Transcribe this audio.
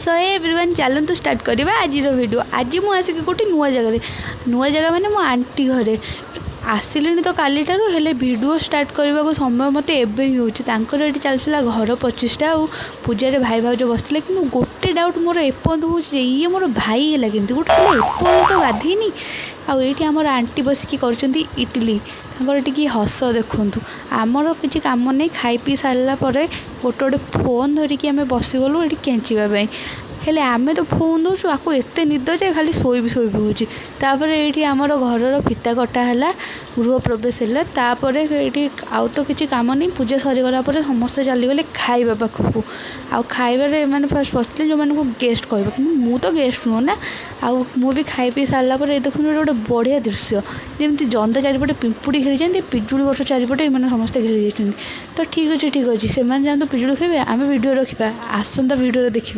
Show everyone, ଚାଲନ୍ତୁ start କରିବା ଆଜିର ଭିଡ଼ିଓ। ଆଜି ମୁଁ ଆସିକି ଗୋଟେ ନୂଆ ଜାଗାରେ, ନୂଆ ଜାଗା ମାନେ ମୋ ଆଣ୍ଟି ଘରେ ଆସିଲିଣି ତ କାଲିଠାରୁ, ହେଲେ ଭିଡ଼ିଓ ଷ୍ଟାର୍ଟ କରିବାକୁ ସମୟ ମୋତେ ଏବେ ହିଁ ହେଉଛି। ତାଙ୍କର ଏଠି ଚାଲିଥିଲା ଘର ପ୍ରତିଷ୍ଠା ଆଉ ପୂଜାରେ ଭାଇ ଭାଉଜ ବସିଥିଲେ। କିନ୍ତୁ ଗୋଟେ ଡାଉଟ୍ ମୋର ଏପର୍ଯ୍ୟନ୍ତ ହେଉଛି ଯେ ଇଏ ମୋର ଭାଇ ହେଲା କେମିତି? ଗୋଟେ ପିଲା ଏପର୍ଯ୍ୟନ୍ତ ଗାଧେଇନି। ଆଉ ଏଇଠି ଆମର ଆଣ୍ଟି ବସିକି କରୁଛନ୍ତି ଇଟିଲି। ତାଙ୍କର ଟିକେ ହସ ଦେଖନ୍ତୁ। ଆମର କିଛି କାମ ନାହିଁ। ଖାଇ ପିଇ ସାରିଲା ପରେ ଗୋଟେ ଗୋଟେ ଫୋନ୍ ଧରିକି ଆମେ ବସିଗଲୁ ଏଠି କେଞ୍ଚିବା ପାଇଁ। ହେଲେ ଆମେ ତ ଫୋନ୍ ଦେଉଛୁ, ଆକୁ ଏତେ ନିଦ ଯେ ଖାଲି ଶୋଇବି ଶୋଇବି ହେଉଛି। ତାପରେ ଏଇଠି ଆମର ଘରର ଫିତା କଟା ହେଲା, ଗୃହ ପ୍ରବେଶ ହେଲା। ତାପରେ ଏଇଠି ଆଉ ତ କିଛି କାମ ନାହିଁ। ପୂଜା ସରିଗଲା ପରେ ସମସ୍ତେ ଚାଲିଗଲେ ଖାଇବା ପାଖକୁ। ଆଉ ଖାଇବାରେ ଏମାନେ ଫାଷ୍ଟ ବସିଥିଲେ, ଯେଉଁମାନଙ୍କୁ ଗେଷ୍ଟ କହିବ, କିନ୍ତୁ ମୁଁ ତ ଗେଷ୍ଟ ନୁହଁ ନା। ଆଉ ମୁଁ ବି ଖାଇ ପିଇ ସାରିଲା ପରେ ଏ ଦେଖନ୍ତୁ, ଏଇଟା ଗୋଟେ ବଢ଼ିଆ ଦୃଶ୍ୟ। ଯେମିତି ଜନ୍ଦା ଚାରିପଟେ ପିମ୍ପୁଡ଼ି ଘେରିଯାନ୍ତି, ପିଜୁଳି ଗଛ ଚାରିପଟେ ଏମାନେ ସମସ୍ତେ ଘେରି ଯାଇଛନ୍ତି। ତ ଠିକ୍ ଅଛି, ଠିକ୍ ଅଛି, ସେମାନେ ଯାଆନ୍ତୁ ପିଜୁଳି ଖାଇବେ, ଆମେ ଭିଡ଼ିଓ ରଖିବା। ଆସନ୍ତା ଭିଡ଼ିଓରେ ଦେଖିବା।